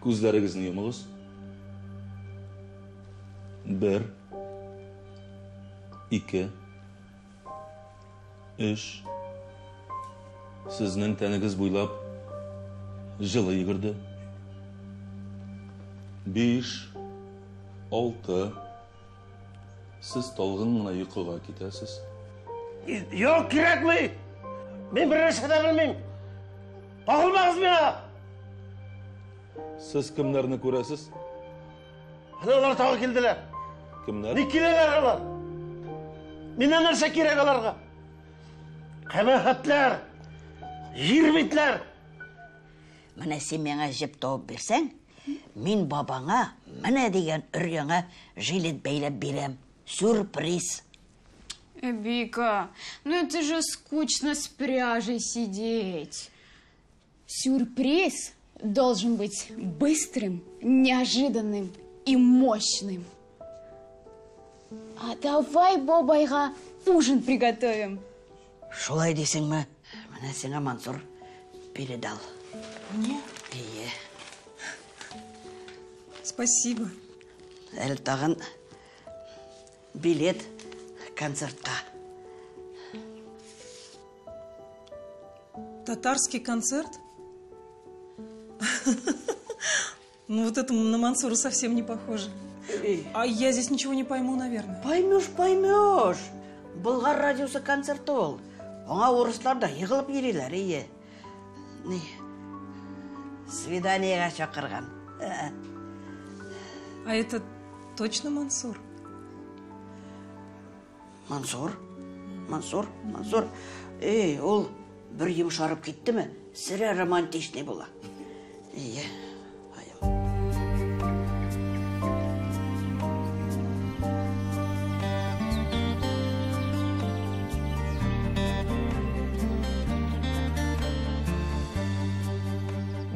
Күзләрегезне йомыгыз. Бер, ике, өч. Сезнең тәнегез буйлап җылы йөгерде. Биш, алты. Сез талгын гына йокыга китәсез. Юк, кирәкми! Мин бер нәрсә дә белмим. Кагылмагыз миңа! Сез кемнәрне күрәсез? Әнә алар тагы килделәр. Кемнәр? Ник киләләр алар? Миннән нәрсә кирәк аларга? Кабахәтләр! Җир битләр! Менә син миңа җеп табып бирсәң, мин бабаңа менә дигән өр-яңа жилет бәйләп бирәм. Сюрприз! Вика, ну это же скучно с пряжей сидеть. Сюрприз должен быть быстрым, неожиданным и мощным. А давай бабайга ужин приготовим. Шулай дисеңме? Менә сиңа Мансур передал. Мне? Ие. Спасибо. Әле тагын билет концертка. Татарский концерт? Ну вот это на Мансура совсем не похоже. А я здесь ничего не пойму, наверное. Поймешь, поймешь. Болгар радиосы концерты ул. Аңа урыслар да егылып йөриләр, ие. Ни, свиданиега чакырган. А это точно Мансур? Мансур? Мансур? Мансур? Эй, ул бер йомшарып киттеме, сірә романтичный була. Ие.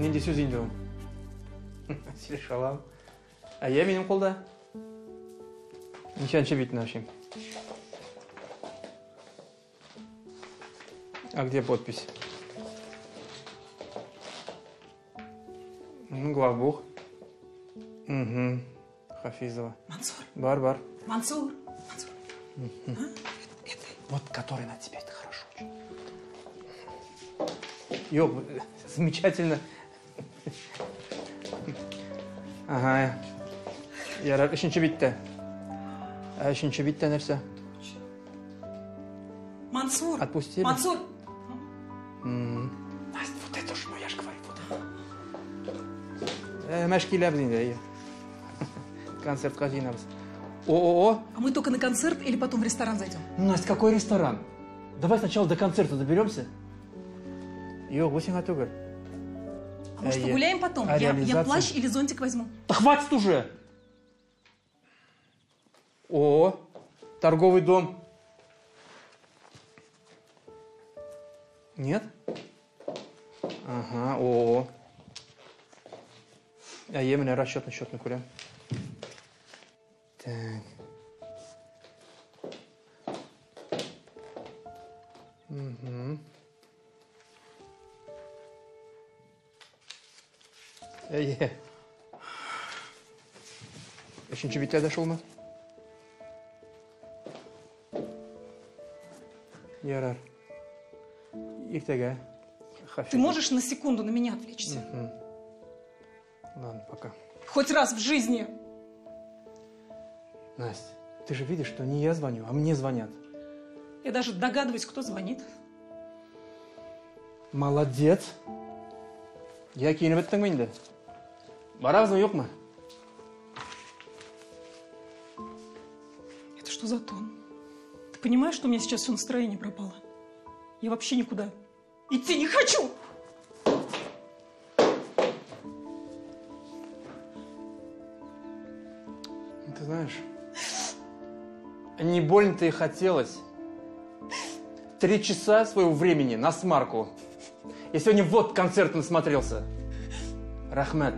Нинди сүз инде ул? Сөйләшә алам. Әйе, минем кулда. Ничәнче битне ачыйм? А где подпись? Ну, главбух. Угу. Хафизова. Мансур. Бар, бар. Мансур. Мансур. Угу. А? Это... Вот который на тебе, это хорошо очень. Йо, замечательно. Ага. Ярар, өченче биттә. Ә өченче биттә нәрсә? Мансур. Отпустили? Мансур. Настя, вот это ж, ну я ж говорю, вот это. Мәш киләбез инде, әйе. Концертка җыенабыз. О-о-о. А мы только на концерт или потом в ресторан зайдем? Ну, Настя, какой ресторан? Давай сначала до концерта доберемся. Юк, бу сиңа түгел. А может, Әйе. погуляем потом? А Я реализация? плащ или зонтик возьму. Да хватит уже! О, торговый дом. Нет? Ага, о. Әйе, менә расчетный счетны күрәм. Так. Угу. Әйе. Өченче биттә дә шулмы? Ярар. Иртәгә. Ты можешь на секунду на меня отвлечься? Угу. Ладно, пока. Хоть раз в жизни. Настя, ты же видишь, что не я звоню, а мне звонят. Я даже догадываюсь, кто звонит. Молодец. Я киенеп беттеңме инде? Барабызмы, юкмы? Это что за тон? Ты понимаешь, что у меня сейчас все настроение пропало? Я вообще никуда идти не хочу! Ты знаешь, не больно-то и хотелось. 3 часа своего времени на смарку. Я сегодня вот концерт насмотрелся. Рахмет.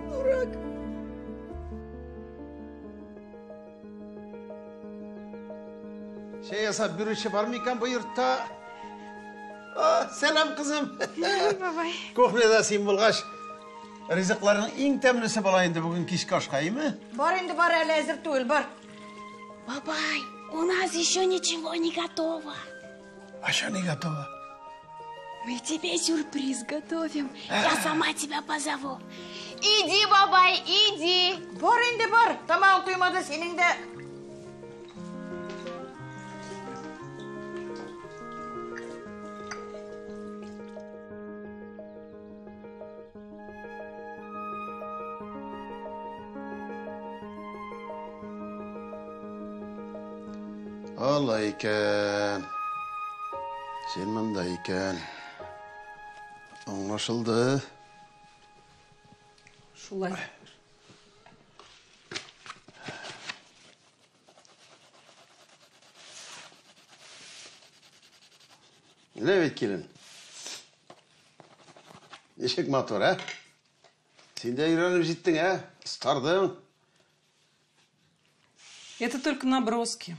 Дурак. Чәй ясап бирүче бар микән бу йортта? А, сәлам, кызым. Бабай. Кухняда син булгач, ризыкларның иң тәмлесе була инде бүген кичке ашка, әйме? Бар инде, бар әле әзер түгел, бар. Бабай, у нас еще ничего не готово. А что не готово? Мы тебе сюрприз готовим. Я сама тебя позову. Иди, бабай, иди. Бар инде, бар. Тамагың туймады синең дә. Алай икән. Син монда икән. Аңлашылды. Шулай. Менә бит килен. Ничек матур, ә? Син дә өйрәнеп җиттең, ә? Остардың. Это только наброски.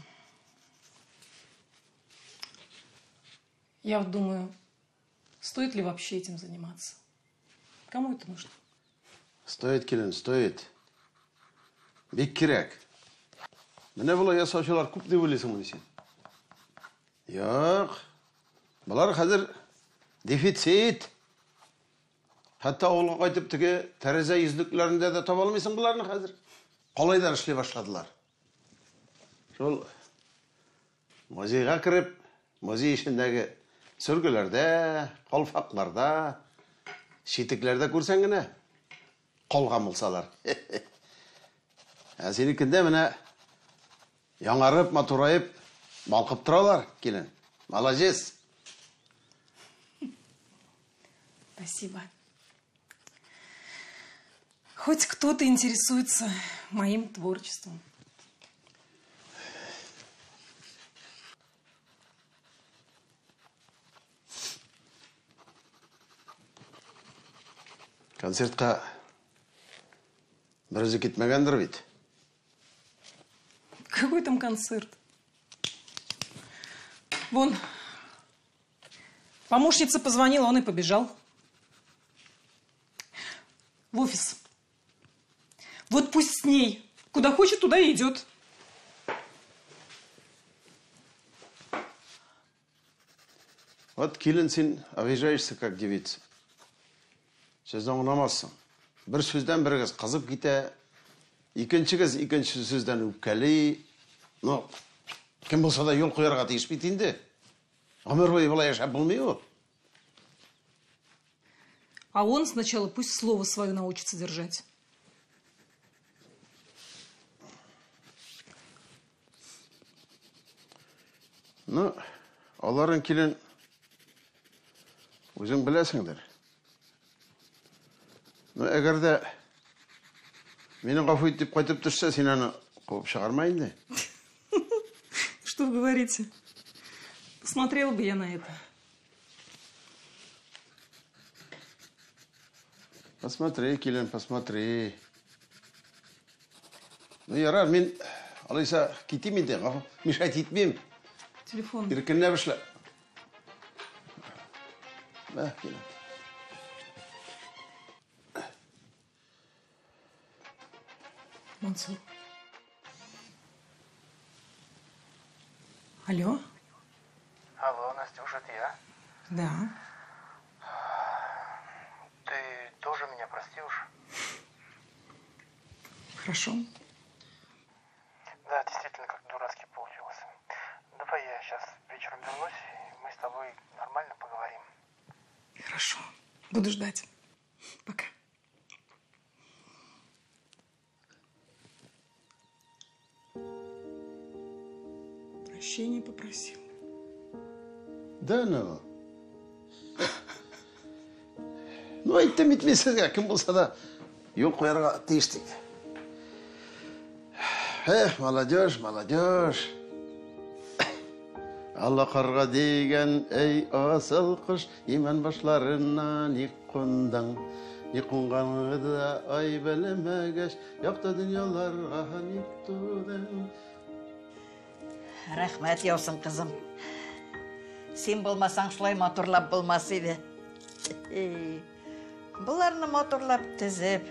Я вот думаю, стоит ли вообще этим заниматься? Кому это нужно? Стоит, килен, стоит. Бик кирәк. Менә болай ясаучылар күп дип уйлыйсыңмы син? Юк. Болар хәзер дефицит. Хәтта авылга кайтып теге тәрәзә йөзлекләрендә дә таба алмыйсың боларны хәзер. Калайдан эшли башладылар. Шул музейга кереп, музей эчендәге сөргеләрдә, калфакларда, читекләрдә күрсәң генә калган булсалар. Ә синекендә менә яңарып, матураеп, балкып торалар, килен. Молодец. Спасибо. Хоть кто-то интересуется моим творчеством. Концертка бер үзе китмәгәндер бит. Какой там концерт? Вон, помощница позвонила, он и побежал. В офис. Вот пусть с ней. Куда хочет, туда и идет. Вот, килен, син обижаешься, как девица. Сүзне аңламассың. Бер сүздән бер кыз кызып китә, икенче кыз икенче сүздән үпкәли. Ну, кем булса да юл куярга тиеш бит инде. Гомер буе болай яшәп булмый ул. А он сначала пусть слово свое научится держать. Ну, аларын килен үзең беләсеңдер. Ну, әгәр дә мине гафу ит дип кайтып төшсә, син аны куып чыгарма инде. Что вы говорите? Посмотрела бы я на это. Посмотри, килен, посмотри. Ну, ярар, мин алайса китим инде, гафу, мешать итмим. Телефон. Иркенләп эшлә. Мә, килен. Мансур. Алло? Алло, Настюша, это я. Да. Ты тоже меня прости уж? Хорошо. Да, действительно, как дурацки получилось. Давай я сейчас вечером вернусь, и мы с тобой нормально поговорим. Хорошо. Буду ждать. Пока. Прощения попросил. Да ну. Ну, әйттем бит мин сезгә, кем булса да юл куярга тиеш дип. Эх, молодежь, молодежь. Алла карга дигән, эй, асыл кош, имән башларына ник кундың? Ник кунганыңны да ай белмәгәч, якты дөньяларга ник тудың? Рәхмәт яусын, кызым. Син булмасаң, шулай матурлап булмас иде. Боларны матурлап тезеп,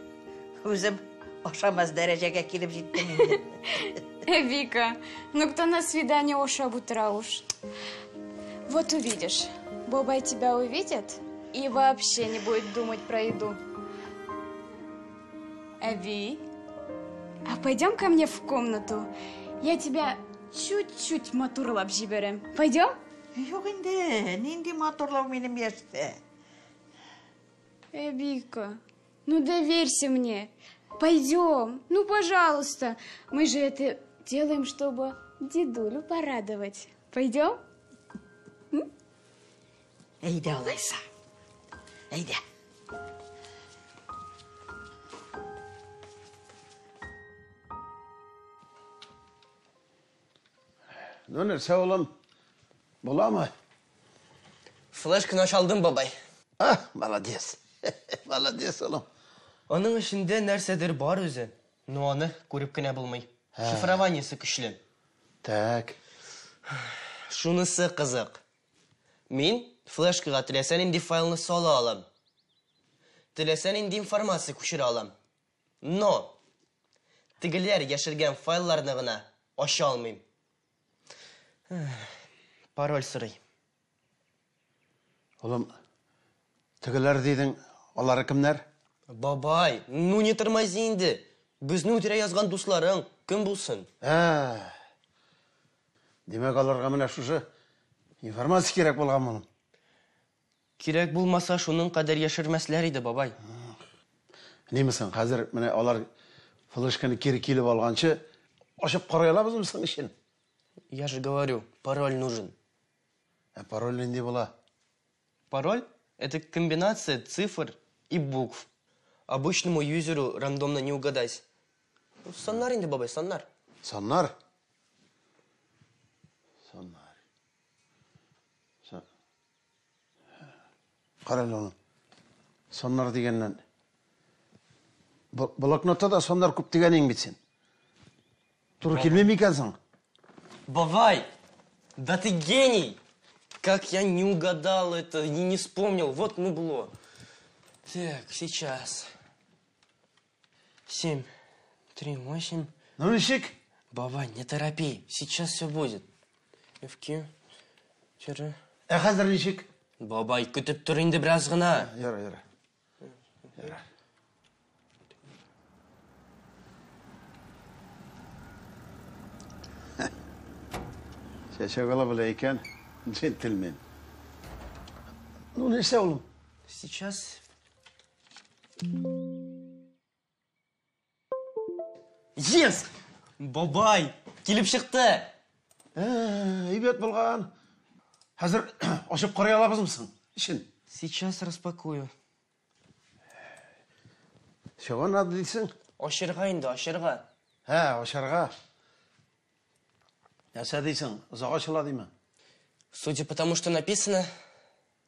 үзем ашамас дәрәҗәгә килеп җиттем инде. Вика, ну кто на свидание ашап утыра уж? Вот увидишь, бабай тебя увидит и вообще не будет думать про еду. Әби, а пойдем ко мне в комнату? Я тебя чуть-чуть матурлап җибәрәм. Пойдем? Юк инде, нинди матурлау минем яшьтә. Вика, ну доверься мне. Пойдем, ну пожалуйста. Мы же это делаем, чтобы дедулю порадовать. Пойдем? Әйдә алайса. Әйдә. Ну, нәрсә, улым? Буламы? Флешканы ача алдым, бабай. А, молодец. Молодец, улым. Аның эчендә нәрсәдер бар үзе. Но аны күреп кенә булмый. Шифрованиесе көчле. Так. Шунысы кызык. Мин флешкага теләсә нинди файлны сала алам. Теләсә нинди информация күчерә алам. Но тегеләр яшергән файлларны гына ача алмыйм. Пароль сорый. Улым, тегеләр дидең, алары кемнәр? Бабай, ну не тормози инде. Безне үтерә язган дусларың кем булсын? Ә. Димәк, аларга менә шушы информация кирәк булган моның. Кирәк булмаса, шуның кадәр яшермәсләр иде, бабай. Нимесең, хәзер менә алар флешканы кире килеп алганчы, ачып карый алабызмы соң эчен? Я же говорю, пароль нужен. Ә пароль нинди була? Пароль – это комбинация цифр и букв. Обычному юзеру рандомно не угадать. Ну, саннар инде, бабай, саннар. Саннар? Саннар. Кара әле улым. Саннар дигәннән. Блокнотта да саннар күп дигәнең бит син. Туры килми микән соң? Бабай, да ты гений! Как я не угадал это и не вспомнил. Вот мубло. Так, сейчас. 7, 3, 8. Ну, ничек? Бабай, не торопи. Сейчас все будет. FQ. Тире. Ә хәзер ничек? Бабай, көтеп тор инде бераз гына. Ярар, ярар. Ярар. Чәчәк ала белә икән, джентльмен. Ну, нәрсә, улым? Сейчас. Yes! Бабай, килеп чыкты. Әйбәт булган. Хәзер ачып карый алабызмы соң? Эчен. Сейчас распакую. Чего надо дисең? Ачырга инде, ачырга. Һә, ачарга. Нәрсә дисең? Озак ачыла димме? Судя по тому, что написано,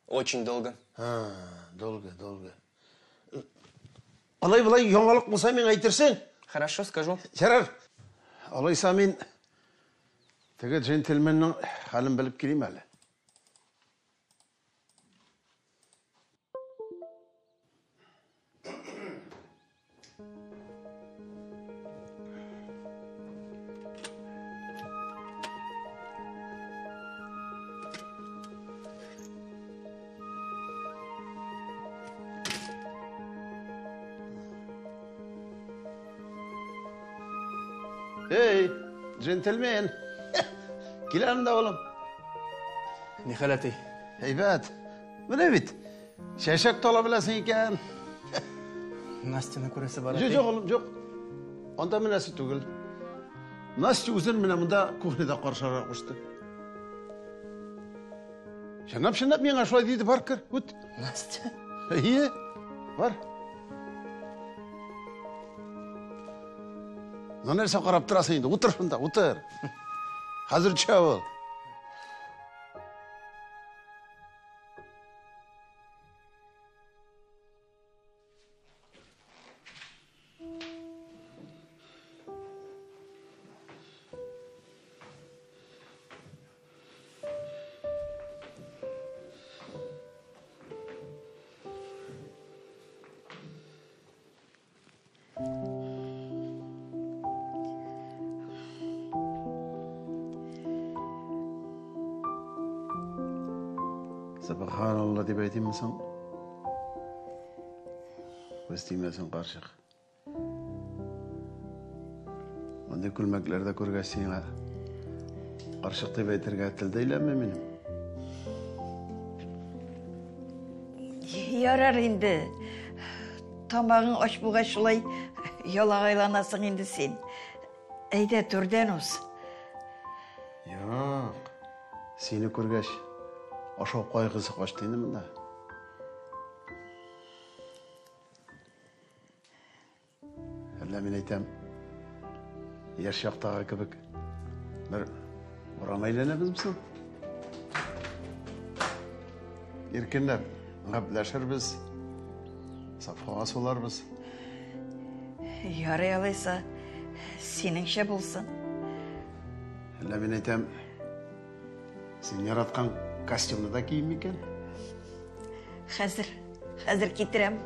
очень долго. Һа, долго, долго. Алай болай яңалык булса миңа әйтерсең. Хорошо, скажу. Ярар. Алайса мин теге джентльменның хәлен белеп килим әле. Эй, джентльмен! Кил анда, улым. Ни хәл, әти? Әйбәт. Менә бит. Чәчәк тала беләсең икән. Настяны күрәсе бар, Юк, әти. юк, улым, юк. Анда менәсе түгел. Настя үзен менә монда кухняда каршыларга кушты. Чынлап, чынлап миңа шулай диде, бар кер, үт. Настя? Әйе, бар. Ну нәрсә карап торасың инде? Утыр шунда, утыр. Хәзер төшә ул. Сөбханалла дип әйтимме соң? Күз тимәсен, карчык. Мондый күлмәкләрдә күргәч сиңа карчык дип әйтергә тел дә әйләнми минем. Ярар инде. Тамагың ач булгач шулай ялагайланасың инде син. Әйдә, түрдән уз. Юк. Сине күргәч, ашау кайгысы качты инде монда. Әллә мин әйтәм, яшь чактагы кебек бер урам әйләнәбезме соң? Иркенләп гәпләшербез, саф һава суларбыз. Ярый алайса, синеңчә булсын. Әллә мин әйтәм, син яраткан костюмны да киим микән? Хәзер, хәзер китерәм.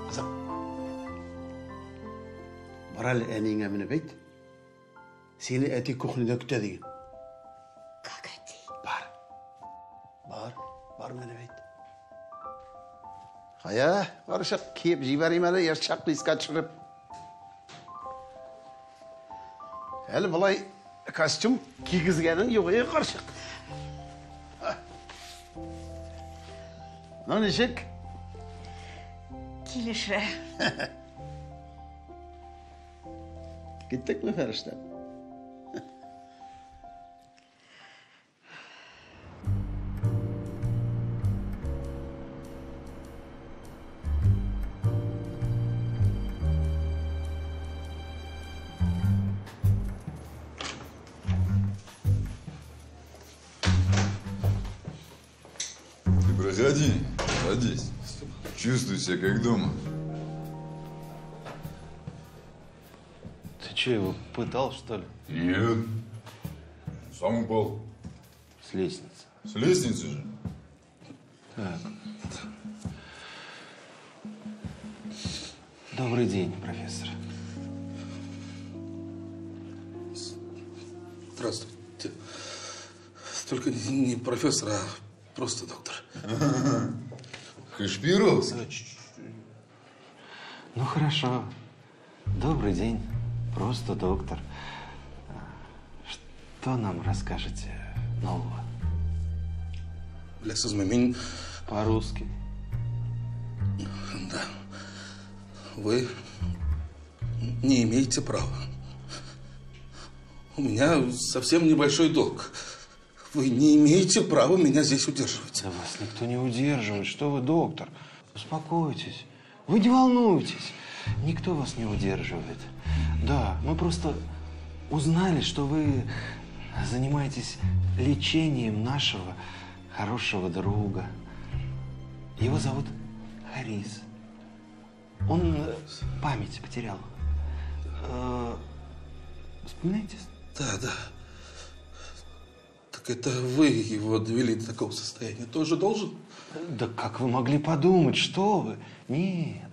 Кызым, бар әле әниеңә менеп әйт. Сине әти кухняда көтә диген. Как әти? Бар. Бар, бар менеп әйт. Кая, карчык, киеп җибәрим әле, яшь чакны искә төшереп. Әле болай костюм кигезгәнең юк, эй, карчык. Ну, ничек? Килешә. Киттекме, фәрештәм? Ты проходи, садись. Чувствуй себя как дома. Ты что, его пытал, что ли? Нет. Сам упал. С лестницы. С лестницы же. Так. Добрый день, профессор. Здравствуйте. Только не профессор, а просто доктор. Кашпировский. Ну хорошо. Добрый день, просто доктор. Что нам расскажете нового? Беләсезме, мин... По-русски. Да. Вы не имеете права. У меня совсем небольшой долг. Вы не имеете права меня здесь удерживать. Да вас никто не удерживает. Что вы, доктор? Успокойтесь. Вы не волнуйтесь. Никто вас не удерживает. Да, мы просто узнали, что вы занимаетесь лечением нашего хорошего друга. Его зовут Харис. Он память потерял. Вспоминаете? Да, да. Так это вы его довели до такого состояния. Тоже должен? Да как вы могли подумать? Что вы? Нет.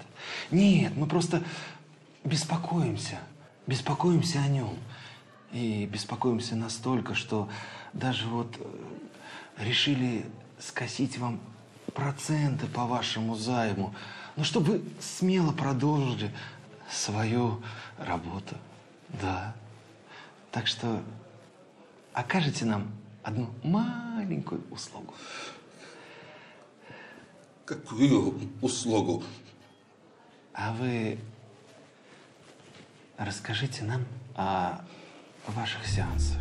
Нет, мы просто беспокоимся. Беспокоимся о нем. И беспокоимся настолько, что даже вот решили скосить вам проценты по вашему займу. Ну, чтобы вы смело продолжили свою работу. Да. Так что окажете нам одну маленькую услугу. Какую услугу? А вы расскажите нам о ваших сеансах.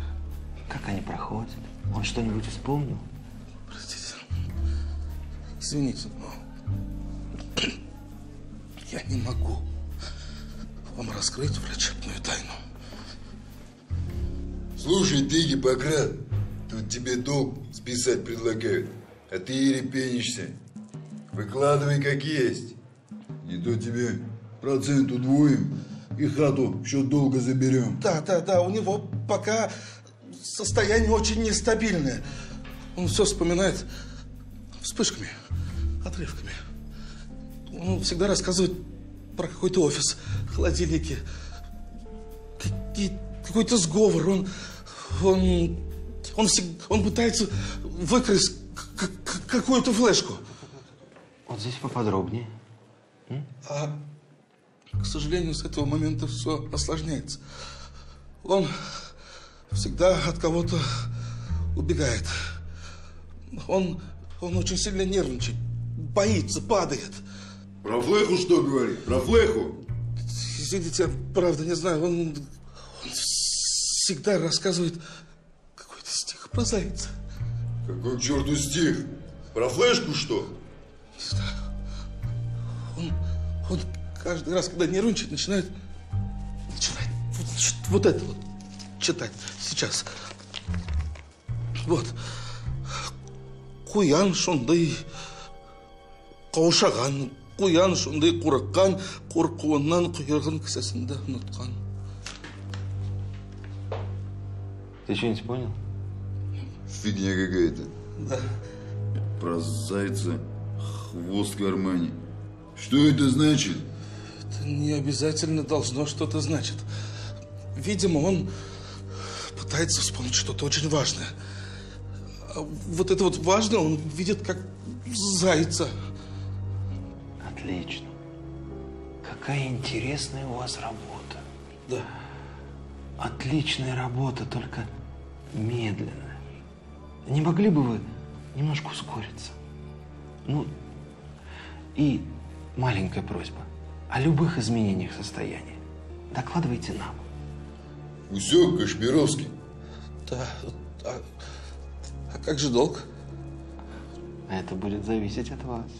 Как они проходят? Он что-нибудь вспомнил? Простите. Извините, но я не могу вам раскрыть врачебную тайну. Слушай, ты, Гиппократ, тут тебе долг списать предлагают, а ты ерепенишься. Выкладывай как есть. Не то тебе процент удвоим и хату в счет долга заберем. Да, да, да, у него пока состояние очень нестабильное. Он все вспоминает вспышками, отрывками. Он всегда рассказывает про какой-то офис, холодильники, какой-то сговор. Он пытается выкрасть какую-то флешку. Вот здесь поподробнее. А, к сожалению, с этого момента все осложняется. Он всегда от кого-то убегает. Он очень сильно нервничает, боится, падает. Про флеху что говорит? Про флеху? Извините, я правда не знаю. Он всегда рассказывает какой-то стих про зайца. Какой к черту стих? Про флешку что? Не знаю. Он каждый раз, когда нервничает, начинает вот это вот читать сейчас. Вот. Куян шундай каушаган, куян шундай курыккан, куркуыннан койрыгын кесәсендә оныткан. Ты что-нибудь понял? Фигня какая-то. Да. Про зайца хвост в кармане. Что это значит? Это не обязательно должно что-то значить. Видимо, он пытается вспомнить что-то очень важное. А вот это вот важное он видит как зайца. Отлично. Какая интересная у вас работа. Да. Отличная работа, только медленная. Не могли бы вы немножко ускориться? Ну, и маленькая просьба. О любых изменениях состояния докладывайте нам. Усек, Кашпировский. Да. А как же долг? Это будет зависеть от вас.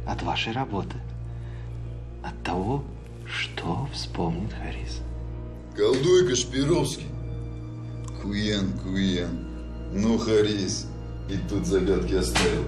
От вашей работы. От того, что вспомнит Харис. Колдуй, Кашпировский. Куян, куян. Ну, Харис, и тут загадки оставил.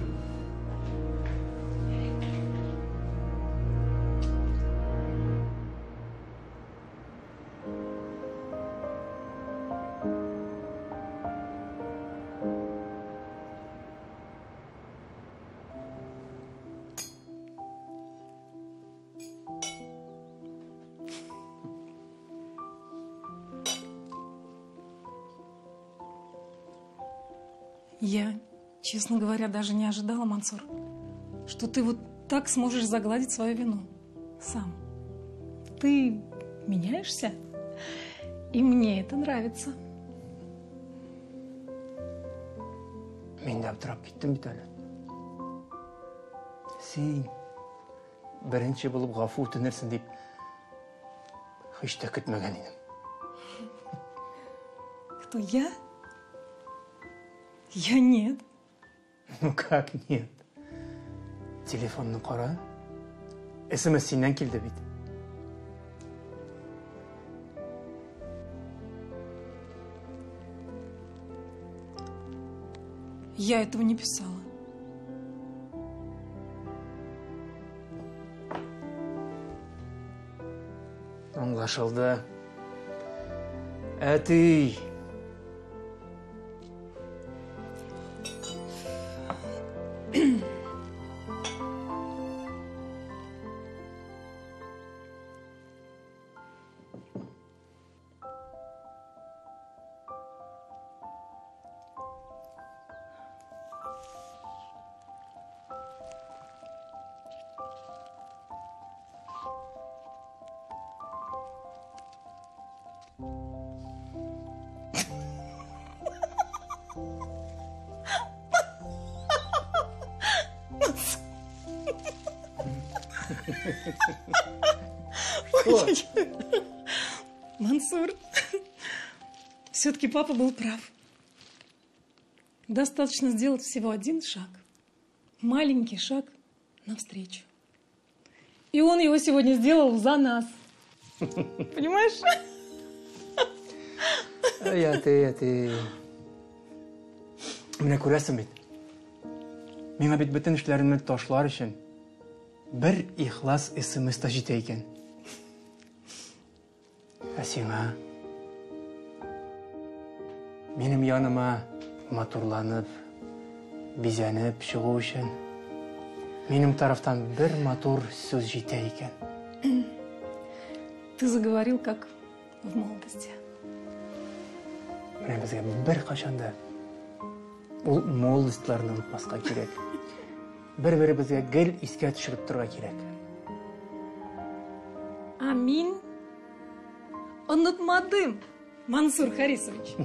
Я, честно говоря, даже не ожидала, Мансур, что ты вот так сможешь загладить свою вину. Сам. Ты меняешься, и мне это нравится. Мин дә аптырап киттем бит әле. Син беренче булып гафу үтенерсең дип һич тә көтмәгән идем. Кто, я? Я нет. Ну как нет? Телефонны кара. СМС синнән килде бит. Я этого не писала. Аңлашылды. Әти. Мансур, все-таки папа был прав. Достаточно сделать всего один шаг. Маленький шаг навстречу. И он его сегодня сделал за нас. Понимаешь? Әй, әти, әти. Менә күрәсең бит. Миңа бит бөтен эшләремне ташлар өчен бер ихлас СМС та җитә икән. Ә сиңа минем яныма матурланып, бизәнеп чыгу өчен Минем тарафтан бер матур сүз җитә икән. Ты заговорил, как в молодости. Менә безгә беркайчан да ул молодостьларны онытмаска кирәк. Бер-беребезгә гел искә төшереп торырга кирәк. А мин онытмадым, Мансур Харисович.